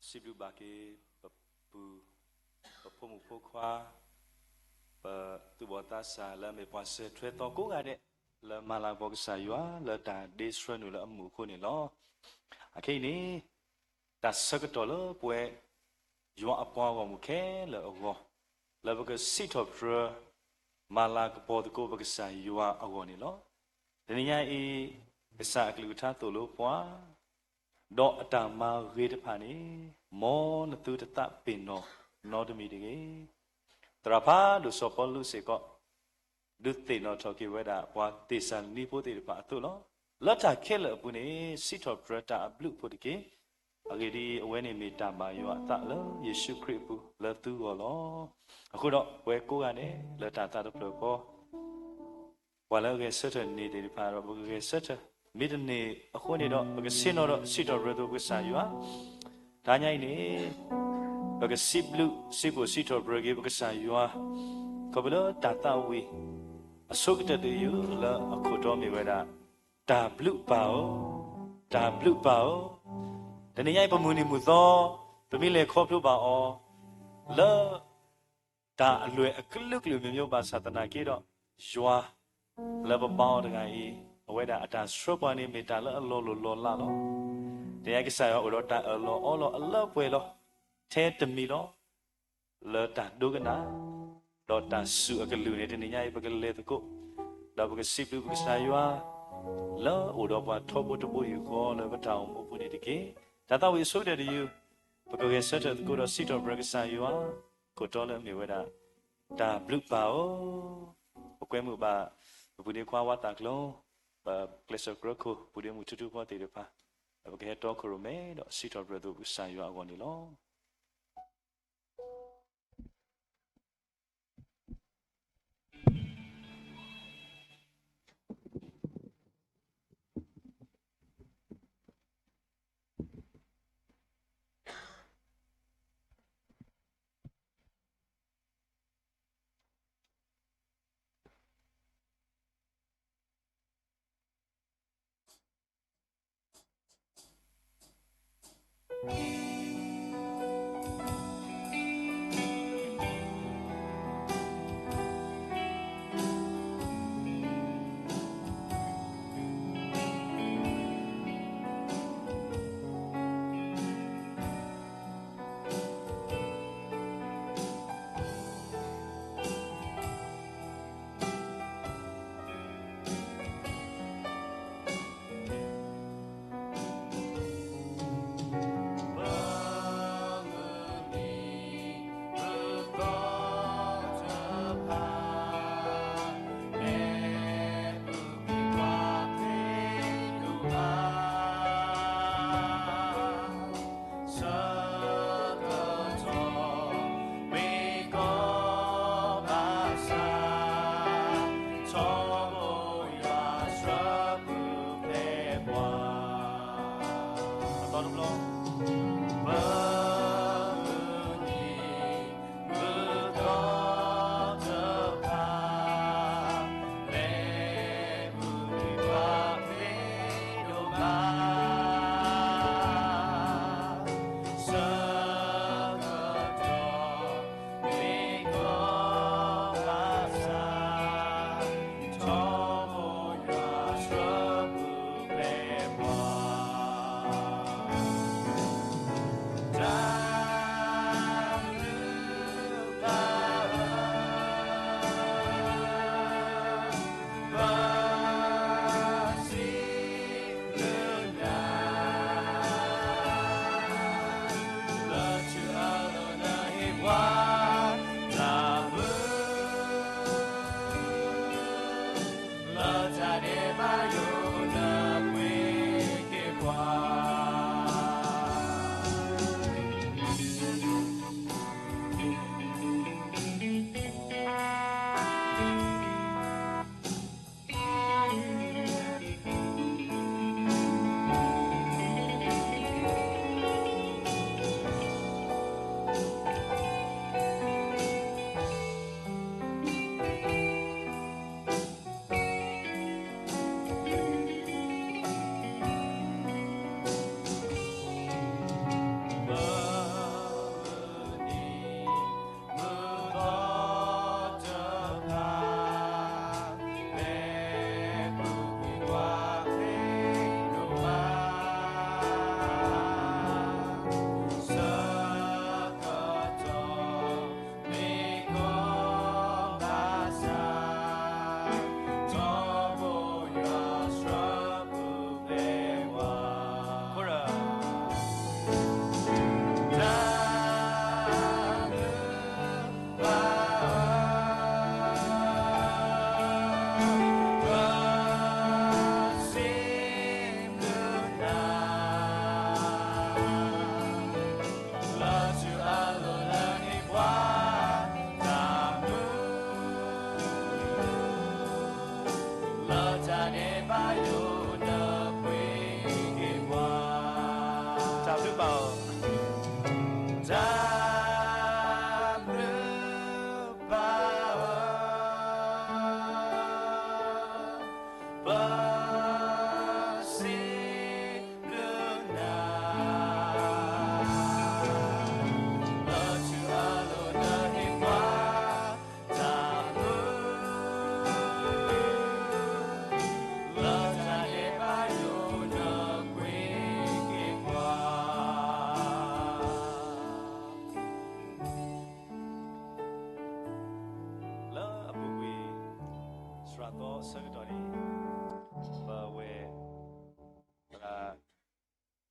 စံးဘျုးဘၣ်က့ၤ ပပုၢ်, ပဖိမုၣ်ဖိခွါ, ပသူၣ်ဘီၣ်သးစၢ်လၢအမ့ၢ်ပှၤစၢၤထွဲသီကိးဂၤဒဲး လၢမၤလၤကပီၤကစၢ်ယွၤလၢတၢ်ဒ့ဆှၢနုာ်လၢအမူးအဃိန့ၣ်လီၤ. အခဲအံၤန့ၣ် တၢ်ဆၢကတီၢ်လၢပဝဲ ယွၤအပှၤဂီၢ်မုၢ်ခဲလၢာ်အဂီၢ် လၢပကစံးထီၣ်ပတြၢၤ မၤလၤကပီၤသကိးပကစၢ်ယွၤအဂီၢ်န့ၣ်လီၤ. တနံၤညါအံၤ ကစၢ်အကလုၢ်ကထါသိၣ်လိပှၤ ဒီးအတၢ်မၤဂ့ၤတဖၣ်န့ၣ် မ်နသုတသးပ့ၤနီၣ်နီတမံၤတဂ့ၤ. သရၣ်ဖးဒိၣ်စီၤပီလူးစ့ၢ်ကီး ဒုးသ့ၣ်နီၣ်ထီၣ်က့ၤဝဲဒၣ်ပှၤသ့းစၤလနံဖိသ့ၣ်တဖၣ်အသိးလီၤ. လၢတၢ်ခဲလၢာ်အပူၤန့ၣ် စံးထီၣ်ပတြၢၤတၢ်အဘျုးအဖှိၣ်တက့ၢ်. အဂ့ၢ်ဒ်အံၤ, အဝဲန့ၣ်မ့ၢ်တၢ်ဘၣ်ယွၤအသးလၢယ့ၣ်ၡူးခရံာ်အပူၤလၢသုဂီၢ်လီၤ. အဃိဒီး ပဝဲကိးဂၤဒဲး လၢတၢ်သးတဖျၢၣ်ဃီ ပှၤလၢအဂဲၤဆၢထၢၣ်န့ၢ်သ့ၣ်တဖၣ်ဒီး ပကဂဲၤဆၢထၢၣ်, မ့ၢ်တန့ၢ်အဃိန့ၣ်ဒီး ပကဆ့ၣ်နီၤဒီးစံးထီၣ်ပတြၢၤသကိးပကစၢ်ယွၤ. တနံၤညါအံၤန့ၣ် ပကစံးဘျုးစံးဖှိၣ်စံးထီၣ်ပတြၢၤက့ၤပကစၢ်ယွၤ ခီဖျိလၢတၢ်သးဝံၣ် အဆိကတၢၢ်တယုၢ်လၢအခိၣ်တီမ့ၢ်ဝဲဒၣ် တၢ်ဘျုးပၢ်ဧၢ, တၢ်ဘျုးပၢ်ဧၢ. တနံၤညါအံၤပမုၢ်နံၤမုၢ်သီ ပမ့ၢ်လဲၤခီဖျိဘၣ်အီၤ လၢ တၢ်အလွဲၢ်အကလုာ်ကလုာ်မ့ၢ်မ့ၢ်ဘၣ်ဆၣ်သနာ်က့ဒီး ယွၤလၢပဘါအီၤတဂၤအံၤ အဝဲဒၣ်အတၢ်ဆှၢပှၤန့ၣ်မ့ၢ်တၢ်လၢအလီၤလိၢ်လီၤလးလီၤ. တနံၤညါကစၢ်ယွၤအိၣ်ဒီးတၢ်အၢၣ်လီၤအီလီၤအလၢပှဲၤလီၤ. ထဲတမံၤလီၤ လၢတၢ်ဒိကနၣ် ဒီးတၢ်စူၢ်အကလုၢ်န့ၣ် တနံၤညါအံၤပကလဲၤသကိး ဒီးပကစံးဘျုးပကစၢ်ယွၤ လၢအအိၣ်ဒီးပှၤထီဘိတဘိယူၢ်ဃီလၢပတၢ်အိၣ်မူအပူၤန့ၣ်တက့ၢ်. တၢ်သးဝံၣ်အဆိကတၢၢ်တယုၢ် ပကဂဲၤဆၢထၢၣ်သကိးဒီးစံးထီၣ်ပတြၢၤကစၢ်ယွၤ ခိၣ်တီလၢအမ့ၢ်ဝဲဒၣ် တၢ်ဘျုးပၢ်ဧၢ. ပကွဲမုာ်ဘၣ် ပပုၢ်ဒ့ခွါဝါသးကျိ ပကျဲးစၢးကြၢးခိၣ် ပုၢ်ဒ့မုၣ်ထူထူဖီသ့ၣ်တဖၣ် ဒီးပကဟဲတီခိၣ်ရိၣ်မဲဒီးစံးထီၣ်ပတြၢၤသကိးပကစၢ်ယွၤအဂီၢ်န့ၣ်လီၤ.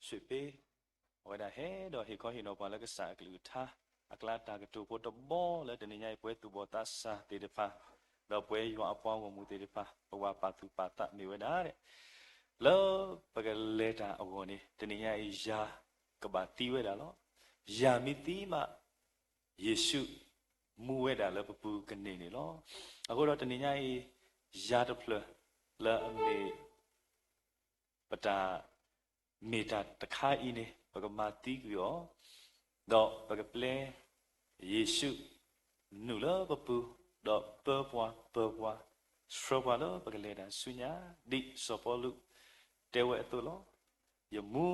ဆွ့ၣ်ပ့ အဝဲဒၣ်ဟဲဒီးဟ့ၣ်ခီဟ့ၣ်နီၤပှၤလၢကစၢ်အကလုၢ်ကထါ အကျါတၢ်ကတိၤဖိတဘီလၢတနံၤညါအံၤ ပဝဲသူၣ်ဘီၣ်သးစၢ်သ့ၣ်တဖၣ် ဒီးပဝဲယွၤအပှၤဂီၢ်မုၢ်သ့ၣ်တဖၣ် ပဝဲပာ်သူၣ်ပာ်သးမ့ၢ်ဝဲဒၣ် လၢပကလဲၤတၢ်အဂီၢ်န့ၣ် တနံၤညါအံၤယၤကဘၣ်သံဝဲဒၣ်လီၤ. ယၤမ့ၢ်သံမး ယ့ၣ်ၡူးမူဝဲဒၣ်လၢပပူၤကန့ၢ်န့ၣ်လီၤ. အဃိဒီးတနံၤညါအံၤ ယၤတဖျၢၣ်လၢအမ့ၢ် ပတၢ်မ့ၢ်တၢ်တခါအံၤန့ၣ် ပကမၤသံကွံာ်အီၤ, ဒီးပကပျဲ ယ့ၣ်ၡူး နုာ်လၢပပူၤ, ဒီးပၢပှၤပၢပှၤ ဆှၢပှၤလၢပကလဲၤတၢ်ဆူညါ, ဒ်စီၤပီလူးတဲဝဲအသိးလီၤ. ယမူ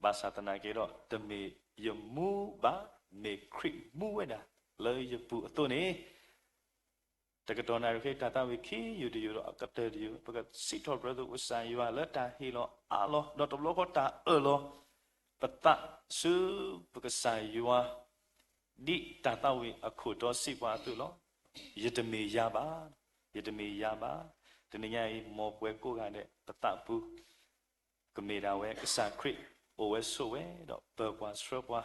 ဘၣ်ဆၣ်သနာ်က့ဒီး တမ့ၢ်ယမူဘၣ်, မ့ၢ်ခရံာ်မူဝဲဒၣ်လၢယပူၤအသိးန့ၣ် တကတီၢ်နၣ်ရံၣ်ဃ့ တၢ်သးဝံၣ်ခံယုၢ်တယုၢ်ဒီးအကတၢၢ်တယုၢ် ပကစံးထီၣ်ပတြၢၤသကိးကစၢ်ယွၤလၢတၢ်ဟ့ၣ်လီၤအးလီၤ ဒီးတဘျီဃီတၢ်အၢၣ်လီၤပသးဆူပကစၢ်ယွၤ ဒ်တၢ်သးဝံၣ်အခိၣ်တီစံးပှၤအသိးလီၤ. ယတမ့ၢ်ယၤဘၣ်, ယတမ့ၢ်ယၤဘၣ်. တနံၤညါအံၤ မ်ပဝဲကိးဂၤဒဲး ပသးပူၤ ကမ့ၢ်ဒၣ်ဝဲကစၢ်ခရံာ် အိၣ်ဝဲဆိးဝဲ ဒီးပၢပှၤဆှၢပှၤ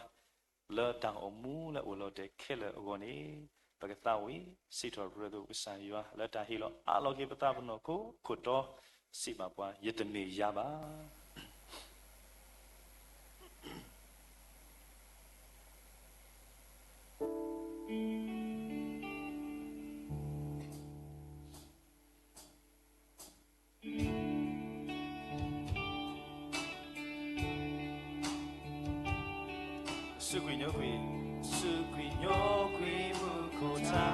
လၢတၢ်အိၣ်မူလၢအိၣ်လီၤတဲာ်ခဲလၢာ်အဂီၢ်န့ၣ် ပကသးဝံၣ်စံးထီၣ်ပတြၢၤသကိးကစၢ်ယွၤ လၢတၢ်ဟ့ၣ်လီၤအးလီၤက့ၤပသးပနီၢ်ခိ ခိၣ်တီစံးဘၣ်ပှၤ ယတမ့ၢ်ယၤဘၣ်. စူးကွံာ်ညိကွံာ်, စူးကွံာ်ညိကွံာ်မူခိၣ်ထါ,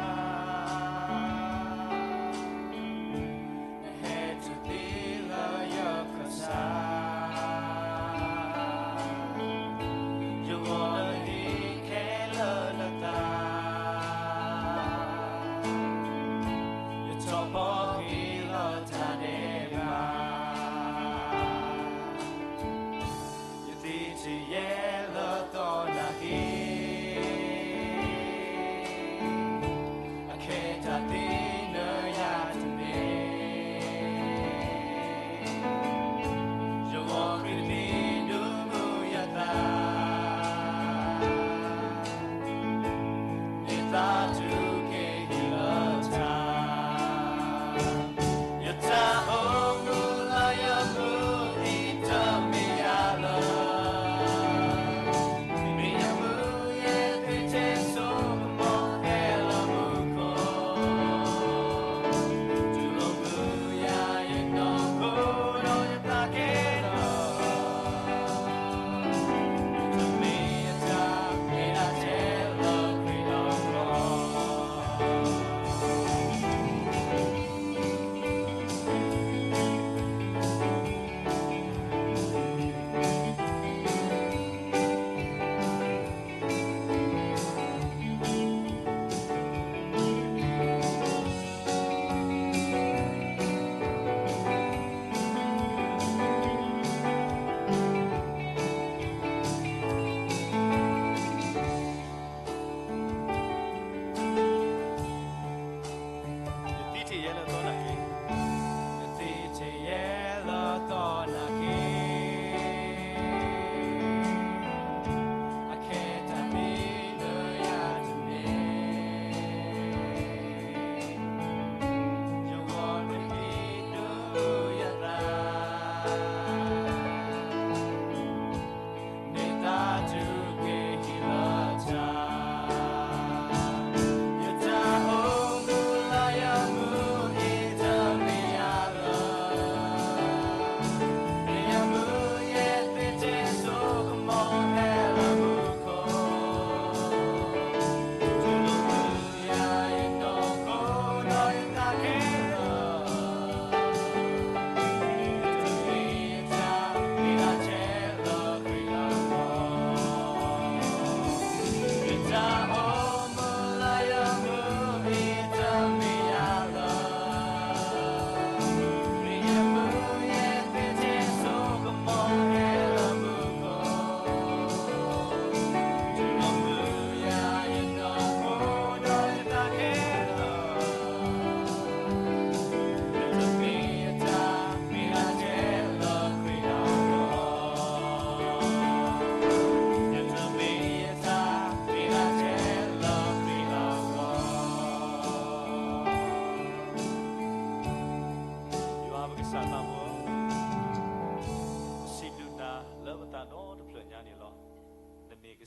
နဟဲတုၤသ့လၢယခၢၣ်စး, ယဂီၤလၢဟံၣ်ခဲလၢာ်လၢသး ယထီၣ်ပီၢ်က့ၤလီၤတၢ်ဒဲးဘး, ယသံတယဲလၢသီနာ်က့, အခဲ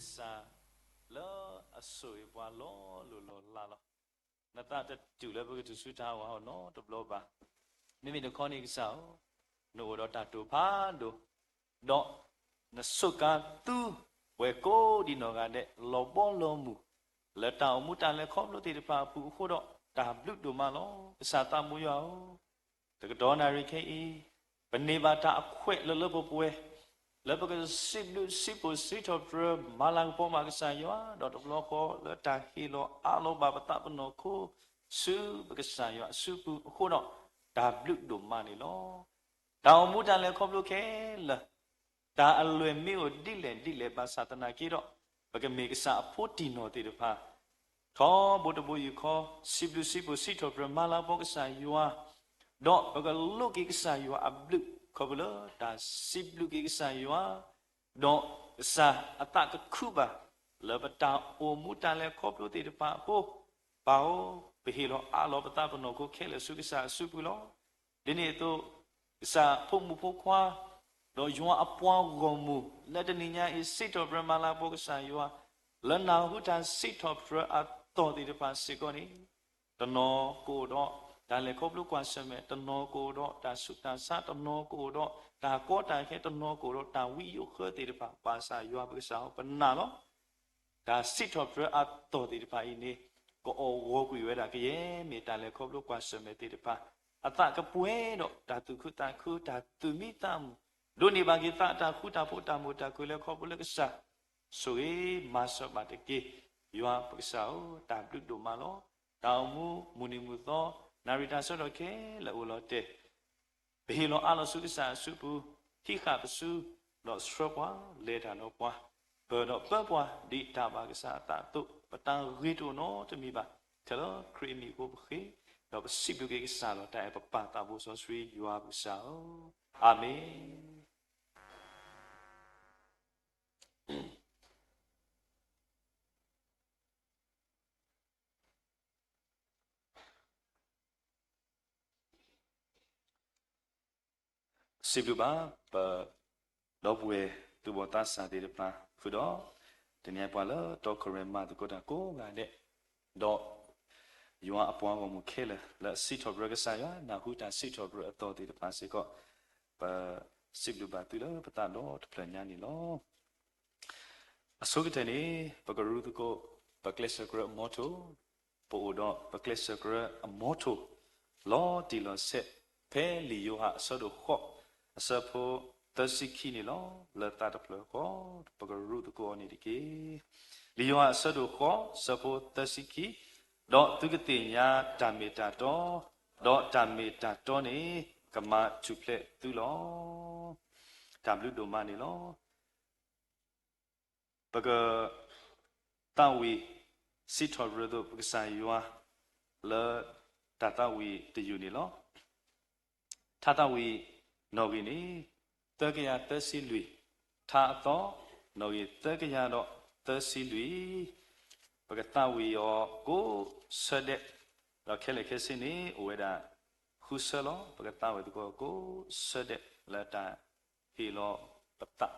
ကစၢ်လၢအဆိၣ်ဂ့ၤပှၤလီၤလိၢ်လီၤလးလီၤ. နသးတတုၤလၢပကတုၤဆူတၢ်အီၣ်အီၤနီတဘျီဘၣ်. မ့မ့ၢ်တခီန့ၣ်ကစၢ်ဧၢ, နအိၣ်ဒီးတၢ်တိာ်ဖးဒိၣ်, ဒီးနဆိၣ်ကါသူပှဲၤကိးဒံးနီၢ်ဂၤဒဲး လီၤဘီလီၤမုၢ် လၢတၢ်အိၣ်မူတၢ်လဲၤခီဖျိသ့ၣ်တဖၣ်အပူၤအဃိဒီး တၢ်ဘျုးဒိၣ်မးလီၤ. ကစၢ်သးဘိယွၤဧၢ, ပန့ၢ်ဘၣ်တၢ်အခွဲးလၢလၢပှဲၤပှဲၤ လၢပကစံးဘျုးစံးဖှိၣ်စံးထီၣ်ပတြၢၤမၤလၤကပီၤဘၣ်ကစၢ်ယွၤ, ဒီးတဘျီဃီလၢတၢ်ဟ့ၣ်လီၤအးလီၤဘၣ်ပသးပနီၢ်ခိ ဆူပကစၢ်ယွၤအစုပူၤအဃိဒီး တၢ်ဘျုးဒိၣ်မးန့ၣ်လီၤ. တၢ်အိၣ်မူတၢ်လဲၤခီဖျိခဲလၢာ် တၢ်အလွဲၢ်မ့ၢ်အိၣ်ဒ်လဲၣ်ဒ်လဲၣ်ဘၣ်ဆၣ်သနာ်က့ဒီး ပကမ့ၢ်ကစၢ်အဖိတံၢ်နီၢ်သ့ၣ်တဖၣ် ထီဘိတဘိယူၢ်ဃီ စံးဘျုးစံးဖှိၣ်စံးထီၣ်ပတြၢၤမၤလၤကပီၤကစၢ်ယွၤ, ဒီးပကလိးက့ၤကစၢ်ယွၤအဘျုးခီဖျိလၢတၢ်စံးဘျုးက့ၤကစၢ်ယွၤ, ဒီးကစၢ်အသးကခုဘၣ် လၢပတၢ်အိၣ်မူတၢ်လဲၤခီဖျိသ့ၣ်တဖၣ်အဃိ, ပၢ်ဧၢ, ပဟ့ၣ်လီၤအးလီၤပသးပနီၢ်ခိခဲလၢာ်ဆူကစၢ်အစုပူၤလီၤ. ဒ်န့ၣ်အသိး ကစၢ်ဖိမုၣ်ဖိခွါ ဒီးယွၤအပှၤဂီၢ်မုၢ် လၢတနံၤညါအံၤ စံးထီၣ်ပတြၢၤမၤလၤကပီၤကစၢ်ယွၤ လၢနၢ်ဟူတၢ်စံးထီၣ်ပတြၢၤအသီၣ်သ့ၣ်တဖၣ်စ့ၢ်ကီးန့ၣ်, တနီၤကအိၣ်ဒီးတၢ်လဲၤခီဖျိကွၢ်ဆၢၣ်မဲာ်, တနီၤကအိၣ်ဒီးတၢ်ဆူးတၢ်ဆါ, တနီၤကအိၣ်ဒီးတၢ်ကီတၢ်ခဲ, တနီၤကအိၣ်ဒီးတၢ်ဝံယိးဃၢသ့ၣ်တဖၣ်, ဘၣ်ဆၣ်ယွၤပကစၢ်ဧၢ, ပနာ်လီၤ. တၢ်စံးထီၣ်ပတြၢၤအသီၣ်သ့ၣ်တဖၣ်အံၤန့ၣ် ကအီၣ်ဂီၤကွံာ်ဝဲဒၣ်ကယဲၢ်မ့ၢ်တၢ်လဲၤခီဖျိကွၢ်ဆၢၣ်မဲာ်သ့ၣ်တဖၣ်, အသးကပှဲၤဒီးတၢ်သူၣ်ခုသးခု, တၢ်သူၣ်မံသးမုာ်, ဒိးန့ၢ်ဘၣ်က့ၤသးအတၢ်ဃူတၢ်ဖိးတၢ်မုာ်တၢ်ခုၣ်လၢခီဖျိလၢကစၢ် ဆိၣ်ဂ့ၤမၤစၢၤဘၣ်တက့ၢ်. ယွၤပကစၢ်ဧၢ, တၢ်ဘျုးဒိၣ်မးလီၤ. တၢ်အိၣ်မူမုၢ်နံၤမုၢ်သီ နၣ်ရံၣ်တၢ်ဆၢကတီၢ်ခဲလၢာ်အိၣ်လီၤတဲာ် ပဟ့ၣ်လီၤအးလီၤဆူကစၢ်အစုပူၤ, ဟံးဃာ်ပစု, ဒီးဆှၢပှၤ, လဲၤတၢ်ဒီးပှၤ, ပၢၢ်ဒီးပၢပှၤ ဒ်တၢ်ဘၣ်ကစၢ်အသးအသိး, ပတၢ်ဂ့ၤတအိၣ်နီတမံၤဘၣ်, ခဲလၢာ်ခရံာ်အမံၤအဃိပဃ့, ဒီးပစံးဘျုးက့ၤကစၢ်လီၤတၢ်အဲၣ်ပပၢ်သးဘိစီဆှံယွၤပကစၢ်ဧၢ, အၤမ့ၣ်. စံးဘျုးဘၣ် ပဒီပုၢ်ဝဲၢ်သူၣ်ဘီၣ်သးစၢ်သ့ၣ်တဖၣ်ဃုာ်ဒီး, တနံၤအံၤပှၤလၢတီခိၣ်ရိၣ်မဲမၤသကိးတၢ်ကိးဂၤဒဲး, ဒီးယွၤအပှၤဂီၢ်မုၢ်ခဲလၢာ် လၢအစံးထီၣ်ပတြၢၤကစၢ်ယွၤ, နၢ်ဟူတၢ်စံးထီၣ်ပတြၢၤအသီၣ်သ့ၣ်တဖၣ်စ့ၢ်ကီး, ပစံးဘျုးဘၣ်သုလၢပသးဒီတဖျၢၣ်ညါန့ၣ်လီၤ. အဆိကတၢၢ်န့ၣ် ပကရူၢ်သကိး ပကျဲးစၢးကြၢးအမီထိၣ်, ပအိၣ်ဒီးပကျဲးစၢးကြၢးအမီထိၣ် လီၤတံၢ်လီၤဆဲး ဖဲလံာ်ယိၤဟၣ်အဆၢဒိၣ်ဃိး အဆၢဖိသၢဆံခံန့ၣ်လီၤ. လၢသးတဖျၢၣ်ဃီ ပကရူၢ်သကိးအီၤန့ၣ်တက့ၢ်. လံာ်ယိၤဟၣ်အဆၢဒိၣ်ဃိး အဆၢဖိသၢဆံခံ, ဒီးသုကသ့ၣ်ညါတၢ်မ့ၢ်တၢ်တီ, ဒီးတၢ်မ့ၢ်တၢ်တီန့ၣ် ကမၤထူၣ်ဖျဲးသုလီၤ. တၢ်ဘျုးဒိၣ်မးန့ၣ်လီၤ. ပကသးဝံၣ်စံးထီၣ်ပတြၢၤသကိးပကစၢ်ယွၤ လၢတၢ်သးဝံၣ်တယုၢ်န့ၣ်လီၤ. ထါသးဝံၣ်နီၣ်ဂံၢ်န့ၣ် သၢကယၤသၢဆံလွံၢ်, ထါအသီ နီၣ်ဂံၢ်သၢကယၤဒီးသၢဆံလွံၢ်, ပကသးဝံၣ်အီၤကိးဆၢဒဲး, ဒီးခဲလၢာ်ခဲဆ့န့ၣ် အိၣ်ဝဲဒၣ်ဃုဆၢလီၤ. ပကသးဝံၣ်သကိးကိးဆၢဒဲးလၢတၢ်ဟ့ၣ်လီၤပသး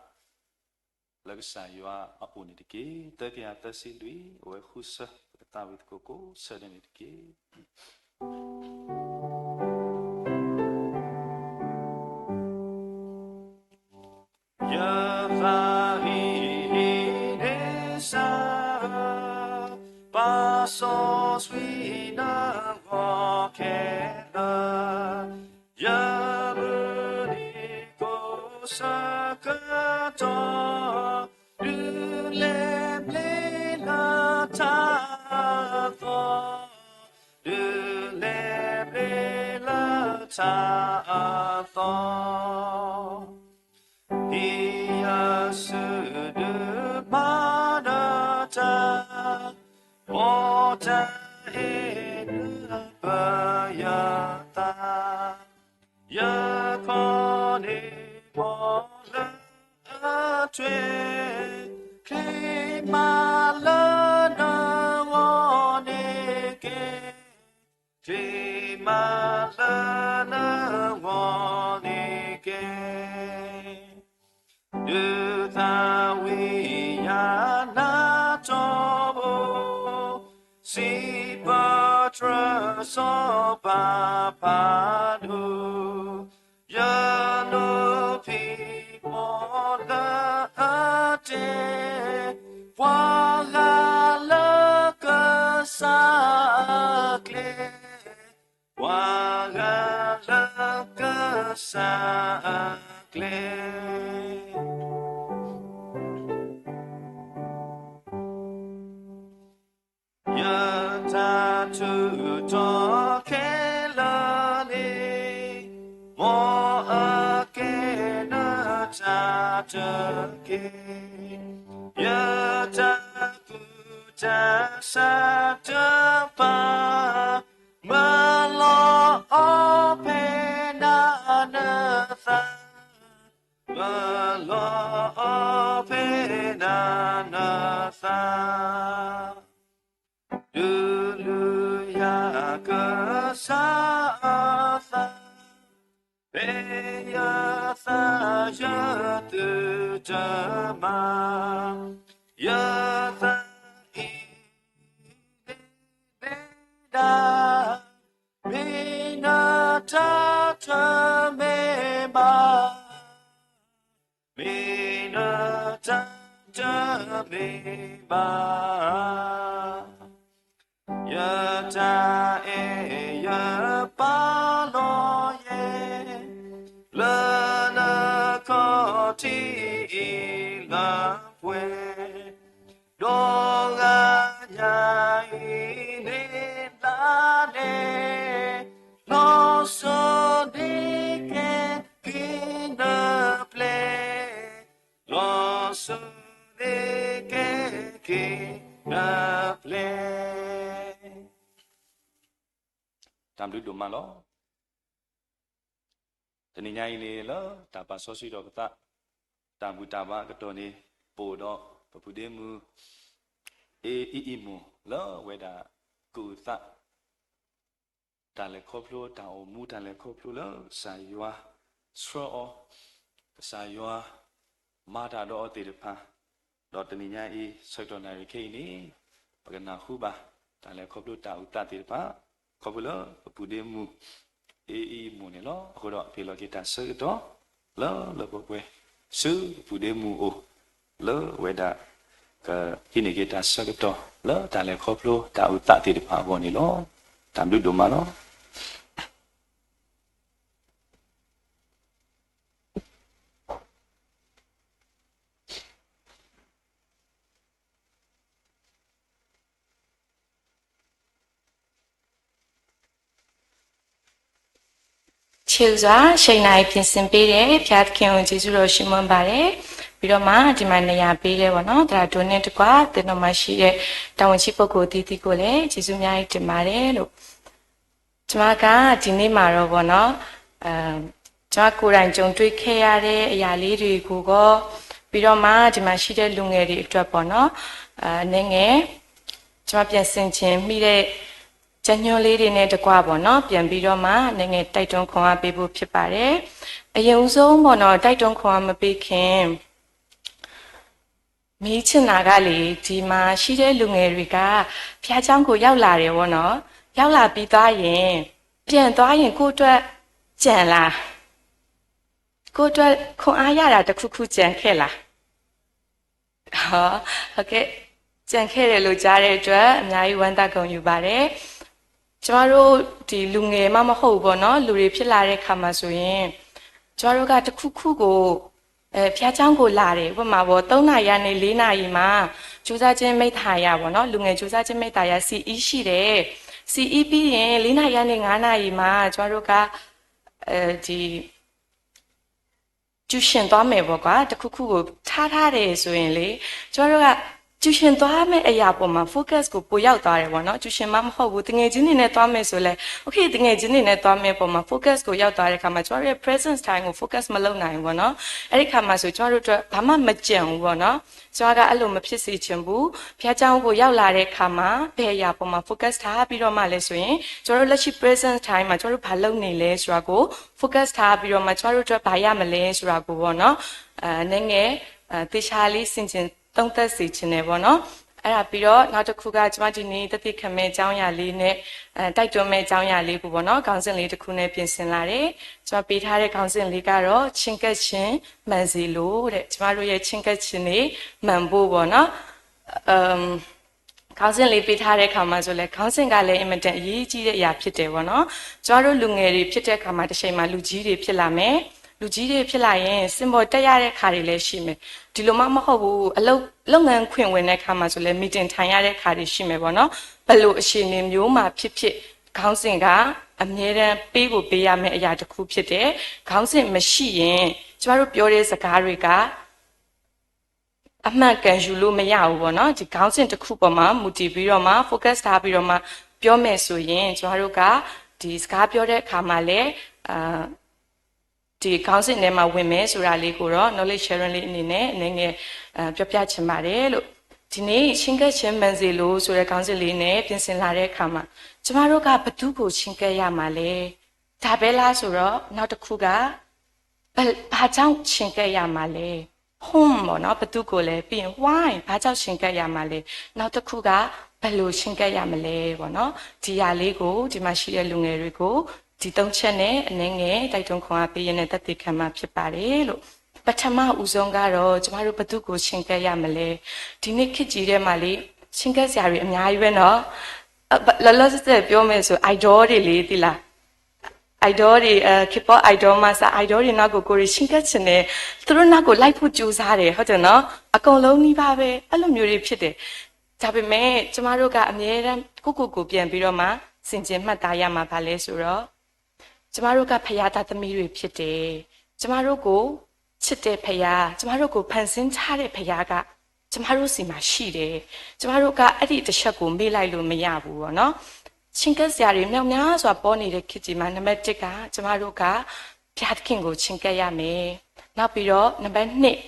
လၢကစၢ်ယွၤအအိၣ်န့ၣ်တက့ၢ်. သၢကယၤသၢဆံလွံၢ် အိၣ်ဝဲဃုဆၢ, ပကသးဝံၣ်သကိးကိးဆၢဒဲးန့ၣ်တက့ၢ်. ယသးအံၤ ဟံးန့ၢ်စၢ်ဧၢ, ပာ်စီဆှံနဂီၢ်ခဲလၢာ်, ယမုၢ်နံၤကိးဆၢကတီၢ်, ဒုးလဲၤဘျ့လၢထါအသီ, ဒုးလဲၤဘျ့လၢထါအသီ ဟံးယစုဒုးမၤနၢၤတၢ်, ဘီတၢ်ဟ့ၣ်နုာ်ပယသး, ယခီန့ၢ်ဘီလၢအထွဲ, ချ့မးလၢနဂီၢ်န့ၣ်က့ၤ ချ့မးလၢနဂီၢ်န့ၣ်က့ၤ, ဒုးသးဝံၣ်ယၤနၤ စီၤပၤဖးဒိၣ်, ယနီၢ်ဖံးမိၢ်လၢအတဲ, ပှၤဂၤလၢကစၢ်အကျဲ, ပှၤဂၤလၢကစၢ်အကျဲ ယတၢ်ထူးတီၤခဲလၢာ်န့ၣ်, မ်အကဲနတၢ်တက့ၢ်. ယတၢ်ကူၣ်တၢ်ဆးတဖၣ်, မၢလီၤအီၤဖဲဒၣ်နသး, မၢလီၤအီၤဖဲဒၣ်နသး, ဒုးလုၢ်ယၤကစၢ်အသး, ဖဲယသးယသုတမၤ, ယသးအံၤ န့ၣ်မ့ၢ်ဒၣ်, မ့ၢ်နတၢ်တမ့ၢ်ဘၣ်, မ့ၢ်နတၢ်တမ့ၢ်ဘၣ်. ယတၢ်အဲၣ်ယပာ်လီၤယဲ, လၢနခီၣ်ထံးအံၤလၢပှဲၤ ဒီးဂၤညါအံၤန့ၣ်လါလဲ, လီၤစိၤန့ၣ်ကဲက့ၤနပျဲၢ်, လီၤစိၤန့ၣ်ကဲက့ၤနပျဲၢ်. တၢ်ဘျုးဒိၣ်မးလီၤ. တနံၤညါအံၤန့ၣ် လၢတၢ်ပာ်စီဆှံဒီးပသး တၢ်ဘူၣ်တၢ်ဘါအကတီၢ်န့ၣ် ပအိၣ်ဒီးပပုၢ်ဒ့မုၣ် အ့အံၣ်အံၣ်မိၢ် လၢအဝဲဒၣ် ကအုၣ်သး တၢ်လဲၤခီဖျိ တၢ်အိၣ်မူ တၢ်လဲၤခီဖျိလၢကစၢ်ယွၤဆှၢအီၤ, ကစၢ်ယွၤမၤတၢ်ဒီးအီၤသ့ၣ်တဖၣ်, ဒီးတနံၤညါအံၤ ဆၢကတီၢ်နၣ်ရံၣ်ခဲအံၤန့ၣ် ပကနၢ်ဟူဘၣ် တၢ်လဲၤခီဖျိတၢ်အုၣ်သးသ့ၣ်တဖၣ် ခီဖျိလၢပပုၢ်ဒ့မုၣ် အ့အံၣ်အံၣ်မိၢ်န့ၣ်လီၤ. အဃိဒီး ဟ့ၣ်လီၤက့ၤတၢ်ဆၢကတီၢ် လၢလၢပှဲၤပှဲၤ ဆူပပုၢ်ဒ့မုၣ်အအိၣ် လၢအဝဲဒၣ် ကဟံးန့ၢ်က့ၤတၢ်ဆၢကတီၢ် လၢတၢ်လဲၤခီဖျိတၢ်အုၣ်သးသ့ၣ်တဖၣ်အဂီၢ်န့ၣ်လီၤ. တၢ်ဘျုးဒိၣ်မးလီၤ. ချစ်စွာ အချိန်နာရီပြင်ဆင်ပေးတဲ့ ဘုရားသခင်ကို ကျေးဇူးတော်ရှင်မွန်းပါတယ်။ ပြီးတော့မှ ဒီမှာနေရာပေးတဲ့ပေါ့နော် သရၣ်ဒိုနဲ့တကွ သင်တော်မှာရှိတဲ့ တာဝန်ရှိပုဂ္ဂိုလ်အသီးသီးကိုလည်း ကျေးဇူးအများကြီးတင်ပါတယ်လို့ ကျွန်မကဒီနေ့မှာတော့ပေါ့နော် အဲ ကျွန်မကိုယ်တိုင်ကြုံတွေ့ခဲ့ရတဲ့အရာလေးတွေကိုကော ပြီးတော့မှဒီမှာရှိတဲ့လူငယ်တွေအတွက်ပေါ့နော် အဲ နည်းငယ် ကျွန်မပြန်ဆင်ခြင်မိတဲ့ ကြက်ညှိုးလေးတွေနဲ့တကွပေါ့နော် ပြန်ပြီးတော့မှ နည်းငယ်တိုက်တွန်းခွန်အားပေးဖို့ဖြစ်ပါတယ်။ အရင်ဦးဆုံးပေါ့နော် တိုက်တွန်းခွန်အားမပေးခင် မေးချင်တာကလေ ဒီမှာရှိတဲ့လူငယ်တွေက ဘုရားကျောင်းကိုရောက်လာတယ်ပေါ့နော်။ ရောက်လာပြီးသွားရင် ပြန်သွားရင်ကိုယ့်အတွက်ကျန်လား။ ကိုယ့်အတွက်ခွန်အားရတာတစ်ခုခုကျန်ခဲ့လား။ ဟော ဟုတ်ကဲ့ ကျန်ခဲ့တယ်လို့ကြားတဲ့အတွက် အများကြီးဝမ်းသာဂုဏ်ယူပါတယ်။ ကျမတို့ဒီလူငယ်မှမဟုတ်ဘူးပေါ့နော် လူတွေဖြစ်လာတဲ့အခါမှာဆိုရင် ကျမတို့ကတစ်ခုခုကို အဲ ဘုရားကျောင်းကိုလာတယ် ဥပမာပေါ့ သုံးနာရီကနေလေးနာရီမှာ ကြိုးစားခြင်းမိတ္တဟာယပေါ့နော် လူငယ်ကြိုးစားခြင်းမိတ္တဟာယ စီအီး ရှိတယ်။ စီအီး ပြီးရင်လေးနာရီကနေငါးနာရီမှာ ကျမတို့က အဲ ဒီ ကျူရှင်သွားမယ်ပေါ့ကွာ တစ်ခုခုကိုထားထားတယ်ဆိုရင်လေ ကျမတို့က ကျူရှင်သွားမယ့်အရာပေါ်မှာ focus ကိုပိုရောက်သွားတယ်ပေါ့နော်။ ကျူရှင်မှမဟုတ်ဘူး သူငယ်ချင်းတွေနဲ့သွားမယ်ဆိုလဲ okay သူငယ်ချင်းတွေနဲ့သွားမယ့်ပေါ်မှာ focus ကိုရောက်သွားတဲ့အခါမှာ ကျမတို့ရဲ့ presence time ကို focus မလုပ်နိုင်ဘူးပေါ့နော်။ အဲ့ဒီအခါမှာဆို ကျမတို့အတွက်ဘာမှမကျန်ဘူးပေါ့နော်။ ကျမကအဲ့လိုမဖြစ်စေချင်ဘူး။ ဘုရားကျောင်းကိုရောက်လာတဲ့အခါမှာ ဘယ်အရာပေါ်မှာ focus ထားပြီးတော့မှလဲဆိုရင် ကျမတို့လက်ရှိ presence time မှာ ကျမတို့ဘာလုပ်နေလဲဆိုတာကို focus ထားပြီးတော့မှ ကျမတို့အတွက်ဘာရမလဲဆိုတာကိုပေါ့နော် အဲ နည်းငယ် အဲ သေချာလေးဆင်ခြင်သုံးသပ်စေချင်တယ်ပေါ့နော်။ အဲဒါပြီးတော့ နောက်တစ်ခုက ကျွန်မဒီနေ့သက်သေခံမဲ့အကြောင်းအရာလေးနဲ့ အဲ တိုက်တွန်းမဲ့အကြောင်းအရာလေးကိုပေါ့နော် ခေါင်းစဉ်လေးတစ်ခုနဲ့ ပြင်ဆင်လာတယ်။ ကျွန်မပေးထားတဲ့ခေါင်းစဉ်လေးကတော့ ချဉ်းကပ်ခြင်းမှန်စေလိုတဲ့ ကျမတို့ရဲ့ချဉ်းကပ်ခြင်းတွေမှန်ဖို့ပေါ့နော်။ အမ် ခေါင်းစဉ်လေးပေးထားတဲ့အခါမှာဆိုလဲ ခေါင်းစဉ်ကလည်းအင်မတန်အရေးကြီးတဲ့အရာဖြစ်တယ်ပေါ့နော်။ ကျမတို့လူငယ်တွေဖြစ်တဲ့အခါမှာတစ်ချိန်မှာလူကြီးတွေဖြစ်လာမယ်။ လူကြီးတွေဖြစ်လာရင်စင်ပေါ်တက်ရတဲ့အခါတွေလည်းရှိမယ်။ ဒီလိုမှမဟုတ်ဘူး အလုပ်လုပ်ငန်းခွင်ဝင်တဲ့အခါမှာဆိုလဲ meeting ထိုင်ရတဲ့အခါတွေရှိမယ်ပေါ့နော်။ ဘယ်လိုအခြေအနေမျိုးမှာဖြစ်ဖြစ် ခေါင်းစဉ်ကအမြဲတမ်းပေးကိုပေးရမယ့်အရာတစ်ခုဖြစ်တယ်။ ခေါင်းစဉ်မရှိရင်ကျမတို့ပြောတဲ့စကားတွေကအမှန်ကန်ယူလို့မရဘူးပေါ့နော်။ ဒီခေါင်းစဉ်တစ်ခုပေါ်မှာမူတည်ပြီးတော့မှ focus ထားပြီးတော့မှပြောမယ်ဆိုရင် ကျမတို့ကဒီစကားပြောတဲ့အခါမှာလည်းအာဒီခေါင်းစဉ်ထဲမှာဝင်မယ်ဆိုတာလေးကိုတော့ knowledge sharing လေးအနေနဲ့အနည်းငယ်အာပြောပြချင်ပါတယ်လို့။ ဒီနေ့ချဉ်းကပ်ခြင်းမှန်စေလိုဆိုတဲ့ခေါင်းစဉ်လေးနဲ့ပြင်ဆင်လာတဲ့အခါမှာ ကျမတို့ကဘယ်သူ့ကိုချဉ်းကပ်ရမှာလဲ။ ဒါပဲလားဆိုတော့ နောက်တစ်ခုက ဘယ်- ဘာကြောင့်ချဉ်းကပ်ရမှာလဲ။ Whom ပေါ့နော် ဘယ်သူ့ကိုလဲ။ ပြီးရင် why ဘာကြောင့်ချဉ်းကပ်ရမှာလဲ။ နောက်တစ်ခုက ဘယ်လိုချဉ်းကပ်ရမလဲပေါ့နော်။ ဒီအရာလေးကိုဒီမှာရှိတဲ့လူငယ်တွေကိုဒီသုံးချက်နဲ့အနည်းငယ်တိုက်တွန်းခွန်အားပေးရင်းနဲ့သက်သေခံမှာဖြစ်ပါတယ်လို့။ ပထမဦးဆုံးကတော့ကျမတို့ဘယ်သူ့ကိုချဉ်းကပ်ရမလဲ။ ဒီနေ့ခေတ်ကြီးထဲမှာလေ ချဉ်းကပ်စရာတွေအများကြီးပဲနော်။ အဲ- လောလောဆယ်ဆယ်ပြောမယ်ဆို idol တွေလေ သိလား။ idol တွေ အဲ K-pop idol မဆါ idol တွေနောက်ကိုကိုယ်တွေချဉ်းကပ်ချင်တယ်။ သူတို့နောက်ကိုလိုက်ဖို့ကြိုးစားတယ် ဟုတ်တယ်နော်။ အကုန်လုံးနီးပါးပဲ အဲ့လိုမျိုးတွေဖြစ်တယ်။ ဒါပေမဲ့ကျမတို့ကအမြဲတမ်းကိုယ့်ကိုယ်ကိုပြန်ပြီးတော့မှဆင်ခြင်မှတ်သားရမှာဘာလဲဆိုတော့ ကျမတို့ကဘုရားသားသမီးတွေဖြစ်တယ်။ ကျမတို့ကိုချစ်တဲ့ဘုရား ကျမတို့ကိုဖန်ဆင်းထားတဲ့ဘုရားကကျမတို့ဆီမှာရှိတယ်။ ကျမတို့ကအဲ့ဒီတစ်ချက်ကိုမေ့လိုက်လို့မရဘူးပေါ့နော်။ ချဉ်းကပ်စရာတွေမြောက်များစွာပေါ်နေတဲ့ခေတ်ကြီးမှာ နံပါတ်တစ်ကကျမတို့ကဘုရားသခင်ကိုချဉ်းကပ်ရမယ်။ နောက်ပြီးတော့နံပါတ်နှစ်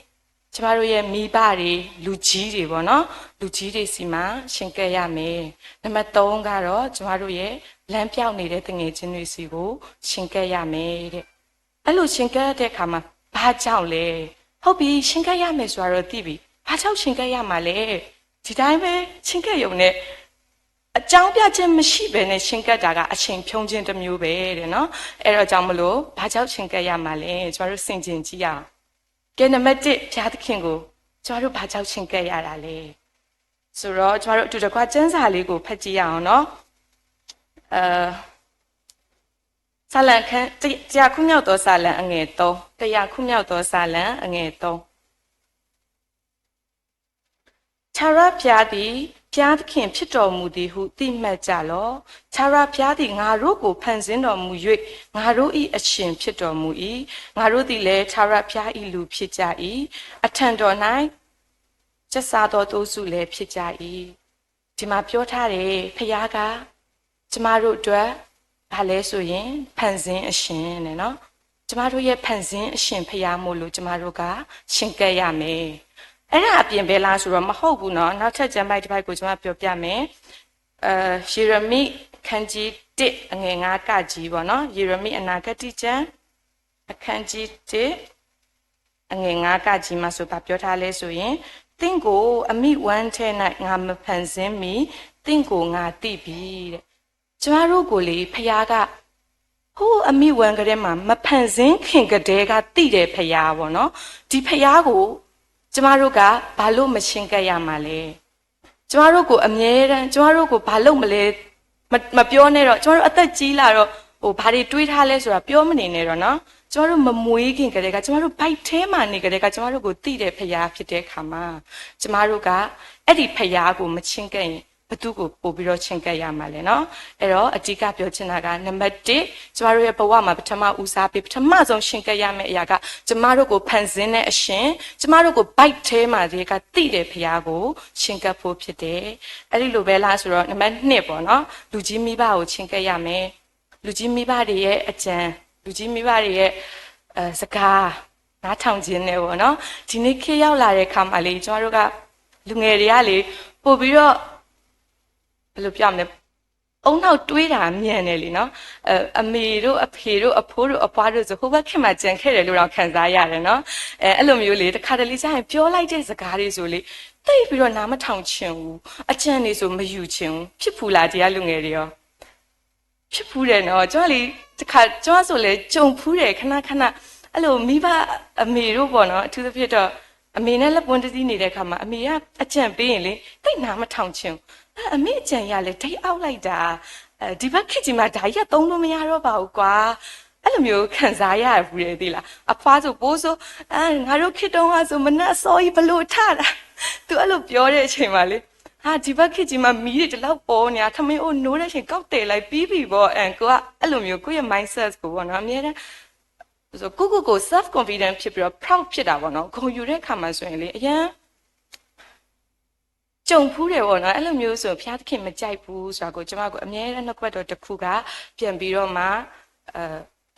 ကျမတို့ရဲ့မိဘတွေ လူကြီးတွေပေါ့နော်။ လူကြီးတွေဆီမှာချဉ်းကပ်ရမယ်။ နံပါတ်သုံးကတော့ကျမတို့ရဲ့လမ်းပျောက်နေတဲ့သူငယ်ချင်းတွေဆီကိုချဉ်းကပ်ရမယ်တဲ့။ အဲ့လိုချဉ်းကပ်တဲ့အခါမှာဘာကြောင့်လဲ။ ဟုတ်ပြီ ချဉ်းကပ်ရမယ်ဆိုတာတော့သိပြီ။ ဘာကြောင့်ချဉ်းကပ်ရမှာလဲ။ ဒီတိုင်းပဲချဉ်းကပ်ရုံနဲ့အကြောင်းပြချက်မရှိဘဲနဲ့ချဉ်းကပ်တာကအချိန်ဖြုန်းခြင်းတစ်မျိုးပဲတဲ့နော်။ အဲ့တော့ကြောင့်မလို့ဘာကြောင့်ချဉ်းကပ်ရမှာလဲ ကျမတို့ဆင်ခြင်ကြည့်ရအောင်။ ကဲ နံပါတ်တစ် ဘုရားသခင်ကိုကျမတို့ဘာကြောင့်ချဉ်းကပ်ရတာလဲဆိုတော့ ကျမတို့အတူတကွကျမ်းစာလေးကိုဖတ်ကြည့်ရအောင်နော်။ အဲ- ဆာလံအခန်း- တ- တစ်ရာခုမြောက်သောဆာလံအငယ်သုံး၊ တစ်ရာခုမြောက်သောဆာလံအငယ်သုံး။ ထာဝရဘုရားသည်ဘုရားသခင်ဖြစ်တော်မူသည်ဟုသိမှတ်ကြလော့။ ထာဝရဘုရားသည်ငါတို့ကိုဖန်ဆင်းတော်မူ၍၊ ငါတို့၏အရှင်ဖြစ်တော်မူ၏။ ငါတို့သည်လည်းထာဝရဘုရား၏လူဖြစ်ကြ၏။ အထံတော်၌ကျက်စားသောသိုးစုလည်းဖြစ်ကြ၏။ ဒီမှာပြောထားတယ် ဘုရားကကျမတို့အတွက်ဘာလဲဆိုရင် ဖန်ဆင်းအရှင်နဲ့နော်။ ကျမတို့ရဲ့ဖန်ဆင်းအရှင်ဘုရားမို့လို့ကျမတို့ကချဉ်းကပ်ရမယ်။ အဲ့ဒါအပြင်ပဲလားဆိုတော့မဟုတ်ဘူးနော်။ နောက်ထပ်ကျမ်းပိုဒ်တစ်ပိုဒ်ကိုကျမပြောပြမယ်။ အဲ- ယေရမိအခန်းကြီးတစ်အငယ်ငါးကကြီးပေါ့နော်။ ယေရမိအနာဂတ်ကျမ်းအခန်းကြီးတစ် အငယ်ငါးကကြီးမှာဆိုဘာပြောထားလဲဆိုရင်၊ သင့်ကိုအမိဝမ်းထဲ၌ငါမဖန်ဆင်းမှီသင့်ကိုငါသိပြီတဲ့။ ကျမတို့ကိုလေ ဘုရားက ဟိုးအမိဝမ်းကတည်းမှာ မဖန်ဆင်းခင်ကတည်းကသိတဲ့ဘုရားပေါ့နော်။ ဒီဘုရားကိုကျမတို့ကဘာလို့မချဉ်းကပ်ရမှာလဲ။ ကျမတို့ကိုအမြဲတမ်းကျမတို့ကိုဘာလုပ်မလဲမ- မပြောနဲ့တော့ ကျမတို့အသက်ကြီးလာတော့ဟိုဘာတွေတွေးထားလဲဆိုတာပြောမနေနဲ့တော့နော်။ ကျမတို့မမွေးခင်ကတည်းကကျမတို့ဗိုက်ထဲမှာနေကတည်းကကျမတို့ကိုသိတဲ့ဘုရားဖြစ်တဲ့အခါမှာကျမတို့ကအဲ့ဒီဘုရားကိုမချဉ်းကပ်ရင်ဘယ်သူ့ကိုပို့ပြီးတော့ချဉ်းကပ်ရမှာလဲနော်။ အဲ့တော့အဓိကပြောချင်တာကနံပါတ်တစ်ကျမတို့ရဲ့ဘဝမှာပထမဦးစားပေးပထမဆုံးချဉ်းကပ်ရမယ့်အရာကကျမတို့ကိုဖန်ဆင်းတဲ့အရှင်ကျမတို့ကိုဗိုက်ထဲမှာတည်းကသိတဲ့ဘုရားကိုချဉ်းကပ်ဖို့ဖြစ်တယ်။ အဲ့ဒီလိုပဲလားဆိုတော့နံပါတ်နှစ်ပေါ့နော်လူကြီးမိဘကိုချဉ်းကပ်ရမယ်။ လူကြီးမိဘတွေရဲ့အကြံလူကြီးမိဘတွေရဲ့အဲစကားနားထောင်ခြင်းနဲ့ပေါ့နော်ဒီနေ့ခေတ်ရောက်လာတဲ့အခါမှာလေကျမတို့ကလူငယ်တွေကလေပို့ပြီးတော့ဘယ်လိုပြောမလဲအုံနောက်တွေးတာမြန်တယ်လीနော်။ အဲအမေတို့အဖေတို့အဖိတို့အဖွားတို့ဆိုဟိုဘက်ခေတ်မှာကျန်ခဲ့တယ်လို့တော့ခံစားရတယ်နော်။ အဲအဲ့လိုမျိုးလေတခါတလေကျရင်ပြောလိုက်တဲ့စကားတွေဆိုလေ သိပ်ပြီးတော့ နားမထောင်ချင်ဘူး, အကြံနေဆို မယူချင်ဘူး, ဖြစ်ဖူးလား တရားလူငယ်တွေရော? ဖြစ်ဖူးတယ်နော်, ကျွန်မလေ, တခါ, ကျွန်မဆိုလည်း ကြုံဖူးတယ် ခဏခဏ, အဲ့လို မိဘအမေတို့ပေါ့နော်, အထူးသဖြင့်တော့ အမေနဲ့လက်ပွန်းတသီးနေတဲ့အခါမှာ အမေကအကြံပေးရင်လေ သိပ်နားမထောင်ချင်ဘူး, အဲ့အမေအကြံရလဲ take out လိုက်တာ, အဲ, ဒီဘက်ခေတ်ကြီးမှာ ဒါကြီးကသုံးလို့မရတော့ပါဘူးကွာ, အဲ့လိုမျိုးခံစားရဘူးတယ်သိလား, အဖွားဆိုပိုဆို, အဲ, ငါတို့ခေတ်တုန်းကဆို မနက်အစောကြီးဘယ်လိုထတာ, သူအဲ့လိုပြောတဲ့အချိန်မှာလေ, ဟာ, ဒီဘက်ခေတ်ကြီးမှာ မီးတွေဒီလောက်ပေါ်နေတာ, ထမင်းအိုး နိုးတဲ့အချိန် ကောက်တည်လိုက်ပြီးပြီပေါ့, အဲ, ကိုကအဲ့လိုမျိုး ကိုယ့်ရဲ့ mindset ကိုပေါ့နော်, အမြဲတမ်း ဆို ကိုယ့်ကိုယ်ကို self confident ဖြစ်ပြီးတော့ proud ဖြစ်တာပေါ့နော်, ဂုဏ်ယူတဲ့အခါမှာဆိုရင်လေ, အရမ်း ကြုံဖူးတယ်ပေါ့နော်, အဲ့လိုမျိုးဆို ဘုရားသခင်မကြိုက်ဘူးဆိုတာကို ကျွန်မကို အမြဲတမ်း နှုတ်ကပတ်တော်တစ်ခုက ပြန်ပြီးတော့မှ အဲ,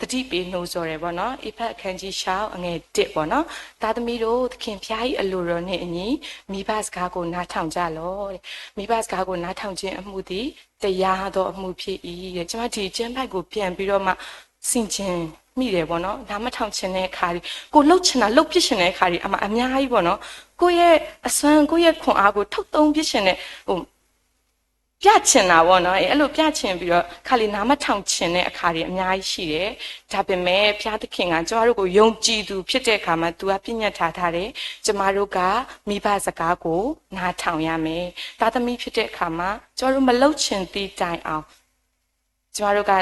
သတိပေးနှိုးဆော်တယ်ပေါ့နော်, ဧဖက် အခန်းကြီးခြောက် အငယ်တစ်ပေါ့နော်, သားသမီးတို့, သခင်ဘုရား၏အလိုတော်နှင့်အညီ မိဘစကားကို နားထောင်ကြလော့တဲ့, မိဘစကားကို နားထောင်ခြင်းအမှုသည် တရားသောအမှုဖြစ်၏တဲ့, ကျွန်မ ဒီကျမ်းပိုဒ်ကို ပြန်ပြီးတော့မှ ဆင်ခြင်မိတယ်ပေါ့နော်, နားမထောင်ချင်တဲ့အခါတွေ, ကိုယ်လုပ်ချင်တာ လုပ်ဖြစ်ချင်တဲ့အခါတွေ အမ, အများကြီးပေါ့နော်, ကိုယ့်ရဲ့အစွမ်း, ကိုယ့်ရဲ့ခွန်အားကို ထုတ်သုံးဖြစ်ချင်တဲ့, ဟို, ပြချင်တာပေါ့နော်, အဲ, အဲ့လိုပြချင်ပြီးတော့ ခါလီ နားမထောင်ချင်တဲ့အခါတွေ အများကြီးရှိတယ်. ဒါပေမဲ့ ဘုရားသခင်က ကျမတို့ကို ယုံကြည်သူဖြစ်တဲ့အခါမှာ သူက ပညတ်ထားထားတယ်, ကျမတို့က မိဘစကားကို နားထောင်ရမယ်. သားသမီးဖြစ်တဲ့အခါမှာ ကျမတို့ မလုပ်ချင်သည့်တိုင်အောင် ကျမတို့က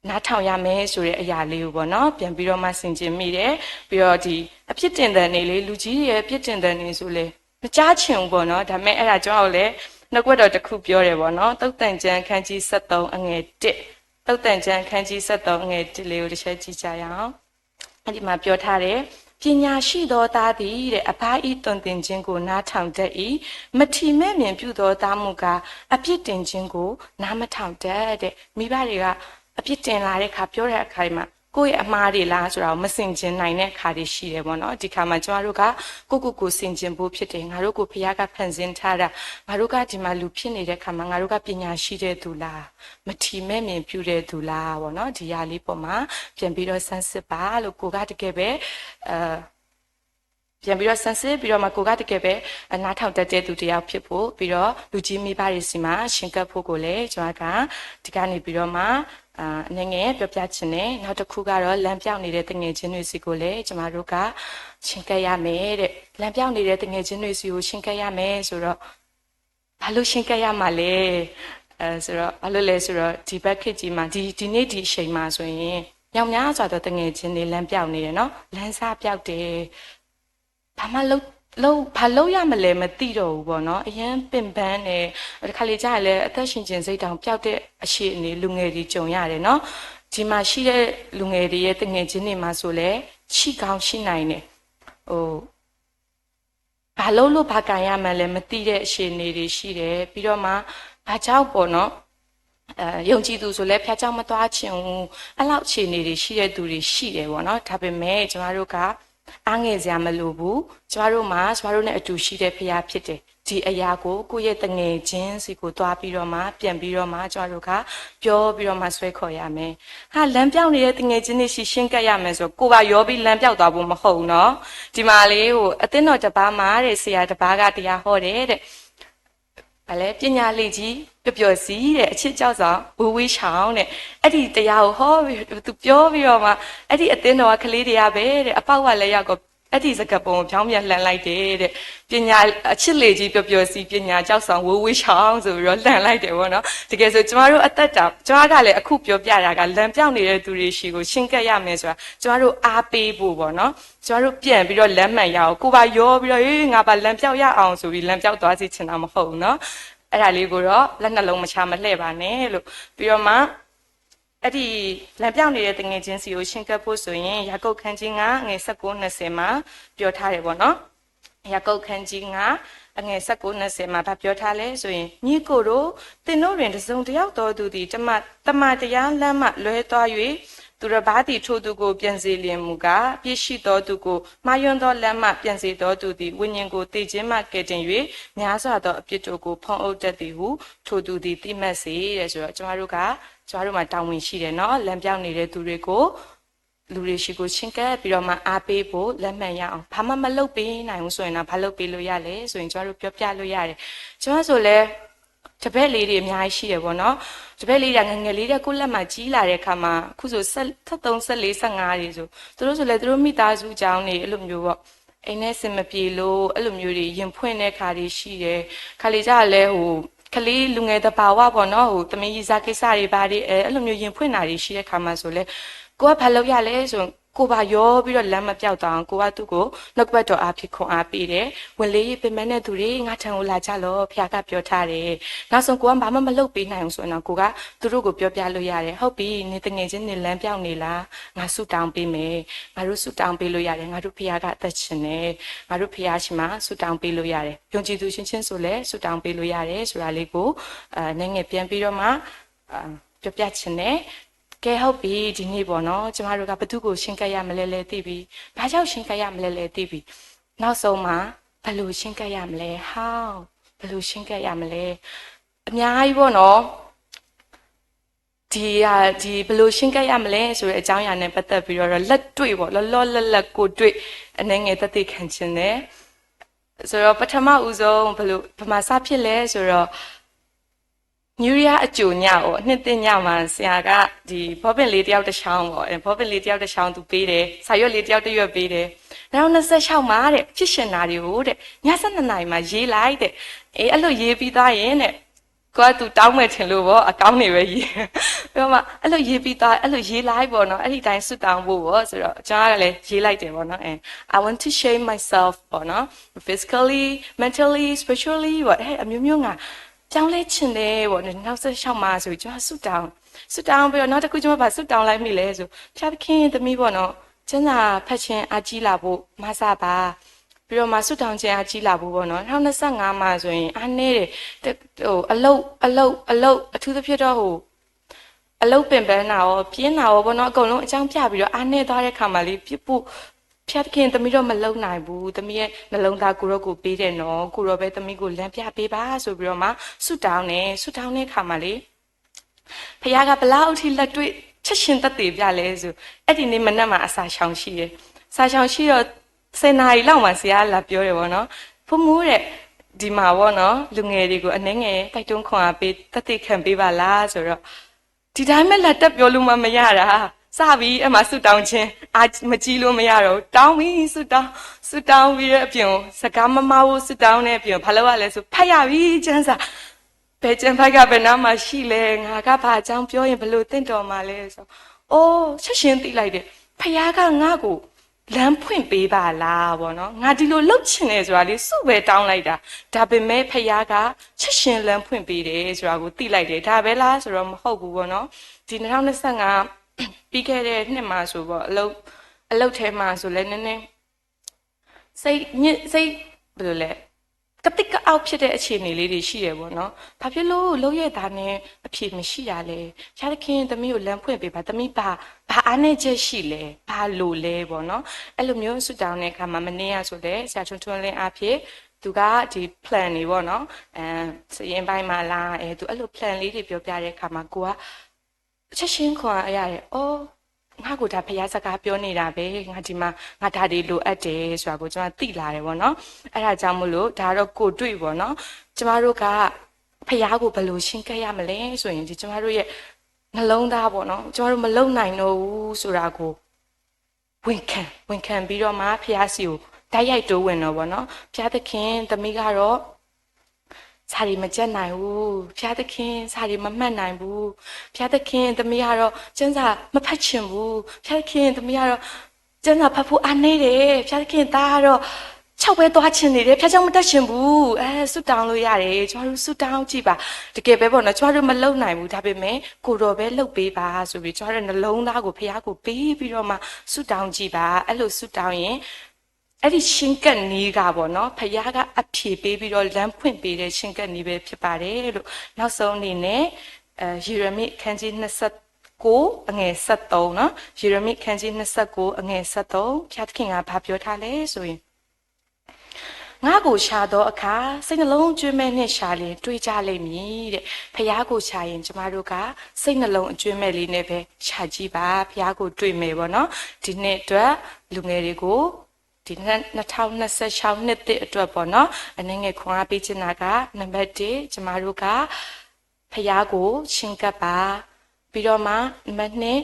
နားထောင်ရမယ်ဆိုတဲ့ အရာလေးကိုပေါ့နော်, ပြန်ပြီးတော့မှ ဆင်ခြင်မိတယ်. ပြီးတော့ ဒီအပြစ်တင်သံတွေလေ, လူကြီးတွေရဲ့ အပြစ်တင်သံတွေဆိုလဲ မကြားချင်ဘူးပေါ့နော်. ဒါပေမဲ့ အဲ့ဒါ ကျမတို့လည်း နှုတ်ကပတ်တော်တစ်ခု ပြောတယ်ပေါ့နော်, သုတ်သင်ကျမ်း အခန်းကြီး ဆယ့်သုံး အငယ်တစ်, သုတ်သင်ကျမ်း အခန်းကြီး ဆယ့်သုံး အငယ်တစ် လေးကို တစ်ချက်ကြည့်ကြရအောင်. အဲ့ဒီမှာ ပြောထားတယ်, ပညာရှိသောသားသည်တဲ့ အဘ၏သွန်သင်ခြင်းကို နားထောင်တတ်၏. မထီမဲ့မြင်ပြုသောသားမူကား အပြစ်တင်ခြင်းကို နားမထောင်တတ်တဲ့. မိဘတွေက အပြစ်တင်လာတဲ့အခါ, ပြောတဲ့အခါတွေမှာ ကိုယ့်ရဲ့အမှားတွေလားဆိုတာကို မဆင်ခြင်နိုင်တဲ့အခါတွေ ရှိတယ်ပေါ့နော်. ဒီအခါမှာ ကျမတို့က ကိုယ့်ကိုယ်ကို ဆင်ခြင်ဖို့ဖြစ်တယ်. ငါတို့ကို ဘုရားက ဖန်ဆင်းထားတာ, ငါတို့က ဒီမှာ လူဖြစ်နေတဲ့အခါမှာ ငါတို့က ပညာရှိတဲ့သူလား, မထီမဲ့မြင်ပြုတဲ့သူလားပေါ့နော်. ဒီအရာလေးပေါ်မှာ ပြန်ပြီးတော့ ဆန်းစစ်ပါလို့, ကိုယ်က တကယ်ပဲ, အဲ, ပြန်ပြီးတော့ ဆန်းစစ်ပြီးတော့မှ ကိုယ်က တကယ်ပဲ နားထောင်တတ်တဲ့သူတစ်ယောက်ဖြစ်ဖို့, ပြီးတော့ လူကြီးမိဘတွေဆီမှာ ချဉ်းကပ်ဖို့ကိုလည်း ကျမက ဒီကနေပြီးတော့မှ အနည်းငယ် ပြောပြချင်တယ်. နောက်တစ်ခုကတော့ လမ်းပျောက်နေတဲ့ သူငယ်ချင်းတွေဆီကိုလည်း ကျမတို့က ချဉ်းကပ်ရမယ်တဲ့. လမ်းပျောက်နေတဲ့ သူငယ်ချင်းတွေဆီကို ချဉ်းကပ်ရမယ်ဆိုတော့ ဘာလို့ချဉ်းကပ်ရမှာလဲ, အဲ, ဆိုတော့ ဘာလို့လဲဆိုတော့ ဒီဘက်ခေတ်ကြီးမှာ, ဒီ, ဒီနေ့ဒီအချိန်မှာဆိုရင် မြောက်များစွာသော သူငယ်ချင်းတွေ လမ်းပျောက်နေတယ်နော်, လမ်းစပျောက်တယ်. ဘာမှလုပ်, လုပ်, ဘာလုပ်ရမလဲ မသိတော့ဘူးပေါ့နော်. အရမ်းပင်ပန်းတယ်. တခါလေကျရင်လည်း အသက်ရှင်ခြင်းစိတ်တောင်ပျောက်တဲ့ အခြေအနေ လူငယ်တွေ ကြုံရတယ်နော်. ဒီမှာရှိတဲ့ လူငယ်တွေရဲ့ သူငယ်ချင်းတွေမှာဆိုလည်း ရှိကောင်းရှိနိုင်တယ်. ဟို, ဘာလုပ်လို့ ဘာကိုင်ရမှန်းလဲ မသိတဲ့ အခြေအနေတွေ ရှိတယ်. ပြီးတော့မှ ဘာကြောင့်ပေါ့နော်, အဲ, ယုံကြည်သူဆိုလည်း ဘုရားကျောင်း မသွားချင်ဘူး, အဲ့လောက် အခြေအနေတွေ ရှိတဲ့သူတွေ ရှိတယ်ပေါ့နော်. ဒါပေမဲ့ ကျမတို့က အားငယ်စရာမလိုဘူး. ကျမတို့မှာ ကျမတို့နဲ့အတူရှိတဲ့ ဘုရားဖြစ်တယ်. ဒီအရာကို ကိုယ့်ရဲ့သူငယ်ချင်းဆီကို သွားပြီးတော့မှ, ပြန်ပြီးတော့မှ ကျမတို့က ပြောပြီးတော့မှ ဆွဲခေါ်ရမယ်. ဟာ, လမ်းပျောက်နေတဲ့ သူငယ်ချင်းတွေဆီ ချဉ်းကပ်ရမယ်ဆိုတော့ ကိုယ်ပါရောပြီး လမ်းပျောက်သွားဖို့ မဟုတ်ဘူးနော်. ဒီမှာလေ, ဟို, အသင်းတော်တစ်ပါးမှာတဲ့ ဆရာတစ်ပါးက တရားဟောတယ်တဲ့. ဘာလဲ, ပညာလှေကြီး ပျော်ပျော်စီတဲ့, အချစ်ကျောက်ဆောင် ဝေးဝေးချောင်းတဲ့. အဲ့ဒီတရားကို ဟောပြီး, သူပြောပြီးတော့မှ, အဲ့ဒီအသင်းတော်က ကလေးတွေကပဲတဲ့, အပေါက်ဝါလဲရောက်ကော အဲ့ဒီစကားပုံကို ပြောင်းပြန်လှန်လိုက်တယ်တဲ့. ပညာ, အချစ်လှေကြီး ပျော်ပျော်စီ, ပညာကျောက်ဆောင် ဝေးဝေးချောင်း ဆိုပြီးတော့ လှန်လိုက်တယ်ပေါ့နော်. တကယ်ဆို ကျမတို့အသက်တာ, ကျမကလည်း အခုပြောပြတာက လမ်းပျောက်နေတဲ့သူတွေဆီကို ချဉ်းကပ်ရမယ်ဆိုတာ ကျမတို့ အားပေးဖို့ပေါ့နော်. ကျမတို့ ပြန်ပြီးတော့ လမ်းမှန်ရအောင်, ကိုယ်ပါရောပြီးတော့, ဟေး, ငါပါလမ်းပျောက်ရအောင်ဆိုပြီး လမ်းပျောက်သွားစေချင်တာ မဟုတ်ဘူးနော်. အဲ့ဒါလေးကိုတော့ လက်နှလုံးမချ မလှည့်ပါနဲ့လို့. ပြီးတော့မှ, အဲ့ဒီ လမ်းပျောက်နေတဲ့ သူငယ်ချင်းဆီကို ချဉ်းကပ်ဖို့ဆိုရင် ယာကုပ် အခန်းကြီး ငါး, အငယ် ဆယ့်ကိုး, နှစ်ဆယ် မှာ ပြောထားတယ်ပေါ့နော်. ယာကုပ် အခန်းကြီး ငါး, အငယ် ဆယ့်ကိုး, နှစ်ဆယ် မှာ ဘာပြောထားလဲဆိုရင်, ညီအစ်ကိုတို့, သင်တို့တွင် တစ်စုံတစ်ယောက်သောသူသည် တမ, သမ္မာတရားလမ်းမှ လွဲသွား၍ သူတစ်ပါးသည် ထိုသူကို ပြန်စေလျှင်မူကား, အပြစ်ရှိသောသူကို မှားယွင်းသောလမ်းမှ ပြန်စေသောသူသည် ဝိညာဉ်ကို သေခြင်းမှ ကယ်တင်၍ များစွာသောအပြစ်တို့ကို ဖုံးအုပ်တတ်သည်ဟု ထိုသူသည် သိမှတ်စေတဲ့. ဆိုတော့ ကျမတို့က, ကျမတို့မှာ တာဝန်ရှိတယ်နော်. လမ်းပျောက်နေတဲ့သူတွေကို လူတွေဆီကို ချဉ်းကပ်ပြီးတော့မှ အားပေးဖို့ လက်မှတ်ရအောင် ဘာမှမလုပ်ပေးနိုင်ဘူးဆိုရင်တော့ ဘာလုပ်ပေးလို့ရလဲဆိုရင် ကျွန်တော်တို့ပြောပြလို့ရတယ်။ ကျွန်တော်ဆိုလည်း တပည့်လေးတွေ အများကြီးရှိတယ်ပေါ့နော်။ တပည့်လေးတွေက ငယ်ငယ်လေးတည်းက ကိုယ့်လက်မှာကြီးလာတဲ့အခါမှာ အခုဆို ဆယ့်သုံး ဆယ့်လေး ဆယ့်ငါး တွေဆို သူတို့ဆိုလည်း သူတို့မိသားစုအကြောင်းတွေ အဲ့လိုမျိုးပေါ့ အိမ်နဲ့အဆင်မပြေလို့ အဲ့လိုမျိုးတွေ ရင်ဖွင့်တဲ့အခါတွေရှိတယ်။ ခါလေးကျတော့လည်း ဟို ကလေးလူငယ်သဘာဝပေါ့နော် ဟို သမီးရံစါကိစ္စတွေ ဘာတွေ အဲ အဲ့လိုမျိုး ရင်ဖွင့်တာတွေရှိတဲ့အခါမှာဆိုလည်း ကိုကဘာလုပ်ရလဲဆိုရင် ကိုယ်ပါရောပြီးတော့ လမ်းမပျောက်သွားအောင် ကိုကသူ့ကို နှုတ်ကပတ်တော်အားဖြင့် ခွန်အားပေးတယ်။ ဝန်လေးပင်ပန်းတဲ့သူတွေ ငါထံကိုလာကြလော့ ဘုရားကပြောထားတယ်။ နောက်ဆုံး ကိုကဘာမှမလုပ်ပေးနိုင်ဘူးဆိုရင်တော့ ကိုကသူတို့ကို ပြောပြလို့ရတယ်။ ဟုတ်ပြီ နေသူငယ်ချင်း နေလမ်းပျောက်နေလား ငါဆုတောင်းပေးမယ်။ ငါတို့ဆုတောင်းပေးလို့ရတယ်။ ငါတို့ဘုရားကအသက်ရှင်တယ်။ ငါတို့ဘုရားဆီမှာ ဆုတောင်းပေးလို့ရတယ်။ ယုံကြည်သူချင်းချင်းဆိုလည်း ဆုတောင်းပေးလို့ရတယ်ဆိုတာလေးကို အဲ နည်းငယ်ပြန်ပြီးတော့မှ အဲ ပြောပြချင်တယ်။ ကဲ ဟုတ်ပြီ ဒီနေ့ပေါ့နော် ကျမတို့က ဘယ်သူ့ကို ချဉ်းကပ်ရမလဲလဲသိပြီ။ ဘာကြောင့် ချဉ်းကပ်ရမလဲလဲသိပြီ။ နောက်ဆုံးမှာ ဘယ်လို ချဉ်းကပ်ရမလဲ how ဘယ်လို ချဉ်းကပ်ရမလဲ အများကြီးပေါ့နော်။ ဒီဟာ ဒီ ဘယ်လို ချဉ်းကပ်ရမလဲဆိုတဲ့ အကြောင်းအရာနဲ့ ပတ်သက်ပြီးတော့ လက်တွေ့ပေါ့ လောလောလတ်လတ် ကိုယ်တွေ့ အနည်းငယ် သက်သေခံချင်တယ်။ ဆိုတော့ ပထမဦးဆုံး ဘယ်လို ဘယ်မှာ စဖြစ်လဲဆိုတော့ New Year အကြိုညပေါ့ နှစ်သစ်ညမှာ ဆရာက ဒီ ဘောပင်လေးတစ်ယောက်တစ်ချောင်းပေါ့ အဲ ဘောပင်လေးတစ်ယောက်တစ်ချောင်း သူပေးတယ်။ စာရွက်လေးတစ်ယောက်တစ်ရွက်ပေးတယ်။ နှစ်ထောင်နှစ်ဆယ့်ခြောက်မှာတဲ့ ဖြစ်ချင်တာတွေကိုတဲ့ ညဆယ့်နှစ်နာရီမှာ ရေးလိုက်တဲ့။ အဲ အဲ့လိုရေးပြီးသွားရင်တဲ့ ကိုကသူတောင်းမယ်ထင်လို့ပေါ့ အကောင်းတွေပဲရေး ပြီးတော့မှ အဲ့လိုရေးပြီးသွား အဲ့လိုရေးလိုက်ပေါ့နော် အဲ့ဒီတိုင်း ဆုတောင်းဖို့ပေါ့ဆိုတော့ ကျွန်တော်ကလည်း ရေးလိုက်တယ်ပေါ့နော် အဲ I want to change myself ပေါ့နော် physically, mentally, spiritually ပေါ့ အဲ အမျိုးမျိုးငါ ပြောင်းလဲချင်တယ်ပေါ့နော် နှစ်ထောင်နှစ်ဆယ့်ခြောက်မှာဆိုပြီး ကျွန်မဆုတောင်း ဆုတောင်းပြီးတော့ နောက်တစ်ခု ကျွန်မဘာဆုတောင်းလိုက်မိလဲဆို ဘုရားသခင် သမီးပေါ့နော် ကျမ်းစာဖတ်ခြင်းအားကြီးလာဖို့ မစပါ ပြီးတော့မှ ဆုတောင်းခြင်းအားကြီးလာဖို့ပေါ့နော် နှစ်ထောင်နှစ်ဆယ့်ငါမှာဆိုရင် အားနည်းတယ် ဟို အလုပ် အလုပ် အလုပ် အထူးသဖြင့်တော့ ဟို အလုပ်ပင်ပန်းတာရော ပြင်းတာရောပေါ့နော် အကုန်လုံးအကြောင်းပြပြီးတော့ အားနည်းသွားတဲ့အခါမှာလေ ပြစ်ဖို့ ဘုရားသခင် သမီးတော့မလုပ်နိုင်ဘူး သမီးရဲ့နှလုံးသားကိုယ်တော်ကိုပေးတယ်နော် ကိုယ်တော်ပဲသမီးကိုလမ်းပြပေးပါဆိုပြီးတော့မှ ဆုတောင်းတယ် ဆုတောင်းတဲ့အခါမှာလေ ဘုရားကဘယ်လောက်ထိလက်တွေ့ ချက်ချင်းသက်သေပြလဲဆို အဲ့ဒီနေ့မနက်မှာ အစာရှောင်ရှိတယ်။ စာရှောင်ရှိတော့ ဆယ်နာရီလောက်မှာ ဆရာကလာပြောတယ်ပေါ့နော်။ ဖိမူတဲ့ ဒီမှာပေါ့နော် လူငယ်တွေကို အနည်းငယ် တိုက်တွန်းခွန်အားပေး သက်သေခံပေးပါလားဆိုတော့ ဒီတိုင်းပဲ လာတက်ပြောလို့မှမရတာ စပြီ အဲ့မှာ ဆုတောင်းခြင်း အားမကြီးလို့မရတော့ဘူး တောင်းပြီ ဆုတောင်း ဆုတောင်းပြီးတဲ့အပြင်ကို စကားမမှားဖို့ ဆုတောင်းတဲ့အပြင်ကို ဘာလုပ်ရလဲဆို ဖတ်ရပြီ ကျမ်းစာ ဘယ်ကျမ်းပိုဒ်က ဘယ်နားမှာရှိလဲ ငါကဘာအကြောင်းပြောရင် ဘယ်လိုသင့်တော်မှာလဲဆိုတော့ အိုး ချက်ချင်းသိလိုက်တယ် ဘုရားကငါ့ကို လမ်းဖွင့်ပေးပါလားပေါ့နော် ငါဒီလိုလုပ်ချင်တယ်ဆိုတာလေး ဆုပဲတောင်းလိုက်တာ ဒါပေမဲ့ ဘုရားက ချက်ချင်းလမ်းဖွင့်ပေးတယ်ဆိုတာကို သိလိုက်တယ် ဒါပဲလားဆိုတော့ မဟုတ်ဘူးပေါ့နော် ဒီနှစ်ထောင်နှစ်ဆယ့်ငါ ပြီးခဲ့တဲ့နှစ်မှာဆိုပေါ့ အလုပ် အလုပ်ထဲမှာဆိုလဲ နည်းနည်း စိတ်ညစ် စိတ် ဘယ်လိုလဲ ကသီးကအောင့်ဖြစ်တဲ့ အခြေအနေလေးတွေ ရှိတယ်ပေါ့နော်။ ဘာဖြစ်လို့ လုပ်ရတာနဲ့ အဖြေမရှိတာလဲ။ ဘုရားသခင် သမီးကို လမ်းဖွင့်ပေးပါ။ သမီး ဘာ ဘာအားနည်းချက်ရှိလဲ။ ဘာလိုလဲပေါ့နော်။ အဲ့လိုမျိုး ဆုတောင်းတဲ့အခါမှာ မနေ့ကဆိုလည်း ဆရာထွန်းထွန်းလင်းအားဖြင့် သူက ဒီ plan တွေပေါ့နော်။ အဲ စာရင်းပိုင်းမှာလား။ အဲ သူအဲ့လို plan လေးတွေ ပြောပြတဲ့အခါမှာ ကိုက ချက်ချင်းခွန်အားရတယ်။ အိုး ငါ့ကို ဒါဘုရားစကားပြောနေတာပဲ။ ငါဒီမှာ ငါဒါတွေလိုအပ်တယ်ဆိုတာကို ကျွန်မသိလာတယ်ပေါ့နော်။ အဲ့ဒါကြောင့်မို့လို့ ဒါကတော့ကိုယ်တွေ့ပေါ့နော်။ ကျွန်မတို့က ဘုရားကို ဘယ်လိုချဉ်းကပ်ရမလဲဆိုရင် ဒီကျွန်မတို့ရဲ့ နှလုံးသားပေါ့နော်။ ကျွန်မတို့မလုပ်နိုင်တော့ဘူးဆိုတာကို ဝန်ခံ ဝန်ခံပြီးတော့မှ ဘုရားဆီကို တိုက်ရိုက်တိုးဝင်တော့ပေါ့နော်။ ဘုရားသခင် သမီးကတော့ စာတွေမကျက်နိုင်ဘူး။ ဘုရားသခင် စာတွေမမှတ်နိုင်ဘူး။ ဘုရားသခင် သမီးကတော့ ကျမ်းစာမဖတ်ချင်ဘူး။ ဘုရားသခင် သမီးကတော့ ကျမ်းစာဖတ်ဖို့အားနည်းတယ်။ ဘုရားသခင် သားကတော့ ခြောက်ပဲသွားချင်နေတယ်။ ဘုရားကျောင်းမတက်ချင်ဘူး။ အဲ ဆုတောင်းလို့ရတယ်။ ကျွန်တော်တို့ဆုတောင်းကြည့်ပါ။ တကယ်ပဲပေါ့နော်။ ကျွန်တော်တို့မလုပ်နိုင်ဘူး။ ဒါပေမဲ့ ကိုယ်တော်ပဲလုပ်ပေးပါဆိုပြီး ကျွန်တော်တို့နှလုံးသားကို ဘုရားကိုပေးပြီးတော့မှ ဆုတောင်းကြည့်ပါ။ အဲ့လိုဆုတောင်းရင် အဲ့ဒီချဉ်းကပ်နည်းကပေါ့နော်။ ဘုရားကအဖြေပေးပြီးတော့ လမ်းဖွင့်ပေးတဲ့ချဉ်းကပ်နည်းပဲဖြစ်ပါတယ်လို့။ နောက်ဆုံးအနေနဲ့ အဲ ယေရမိအခန်းကြီးနှစ်ဆယ့်ကိုး အငယ်ဆယ့်သုံးနော်။ ယေရမိအခန်းကြီးနှစ်ဆယ့်ကိုး အငယ်ဆယ့်သုံး ဘုရားသခင်ကဘာပြောထားလဲဆိုရင် ငါ့ကိုရှာသောအခါ စိတ်နှလုံးအကြွင်းမဲ့နှင့်ရှာလျှင် တွေ့ကြလိမ့်မည်တဲ့။ ဘုရားကိုရှာရင် ကျမတို့က စိတ်နှလုံးအကြွင်းမဲ့လေးနဲ့ပဲ ရှာကြည့်ပါ။ ဘုရားကိုတွေ့မယ်ပေါ့နော်။ ဒီနှစ်အတွက် လူငယ်တွေကို ဒီနှစ်နှစ်ထောင်နှစ်ဆယ့်ခြောက်နှစ်သစ်အတွက်ပေါ့နော်။ အနည်းငယ်ခွန်အားပေးချင်တာက နံပါတ်တစ် ကျမတို့က ဘုရားကိုချဉ်းကပ်ပါ။ ပြီးတော့မှ နံပါတ်နှစ်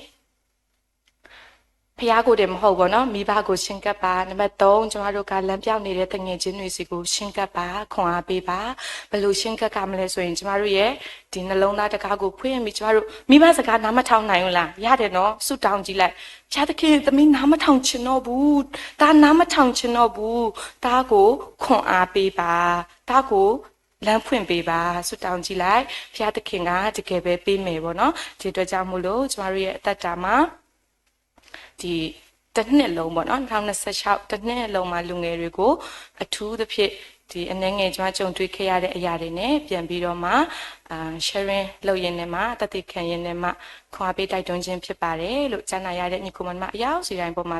ဘုရားကိုယ်တိုင်မဟုတ်ဘူးပေါ့နော်။ မိဘကိုချဉ်းကပ်ပါ။ နံပါတ်သုံး ကျမတို့က လမ်းပျောက်နေတဲ့ သူငယ်ချင်းတွေဆီကို ချဉ်းကပ်ပါ။ ခွန်အားပေးပါ။ ဘယ်လိုချဉ်းကပ်ကြမလဲဆိုရင် ကျမတို့ရဲ့ ဒီနှလုံးသားတံခါးကို ဖွင့်ပြီး ကျမတို့ မိဘစကားနားမထောင်နိုင်ဘူးလား။ ရတယ်နော်။ ဆုတောင်းကြည့်လိုက်။ ဘုရားသခင် သမီးနားမထောင်ချင်တော့ဘူး။ သားနားမထောင်ချင်တော့ဘူး။ သားကိုခွန်အားပေးပါ။ သားကို လမ်းဖွင့်ပေးပါ။ ဆုတောင်းကြည့်လိုက်။ ဘုရားသခင်က တကယ်ပဲပေးမယ်ပေါ့နော်။ ဒီအတွက်ကြောင့်မို့လို့ ကျမတို့ရဲ့အသက်တာမှာ ဒီတစ်နှစ်လုံးပေါ့နော် နှစ်ထောင်နှစ်ဆယ့်ခြောက် တစ်နှစ်လုံးမှာ လူငယ်တွေကို အထူးသဖြင့် ဒီအနည်းငယ် ကျမကြုံတွေ့ခဲ့ရတဲ့အရာတွေနဲ့ ပြန်ပြီးတော့မှ အာ sharing လုပ်ရင်းနဲ့မှ သက်သေခံရင်းနဲ့မှ ခွန်အားပေးတိုက်တွန်းခြင်းဖြစ်ပါတယ်လို့ ကြားနာရတဲ့ ညီကိုမောင်နှမအယောက်စီတိုင်းပေါ်မှာ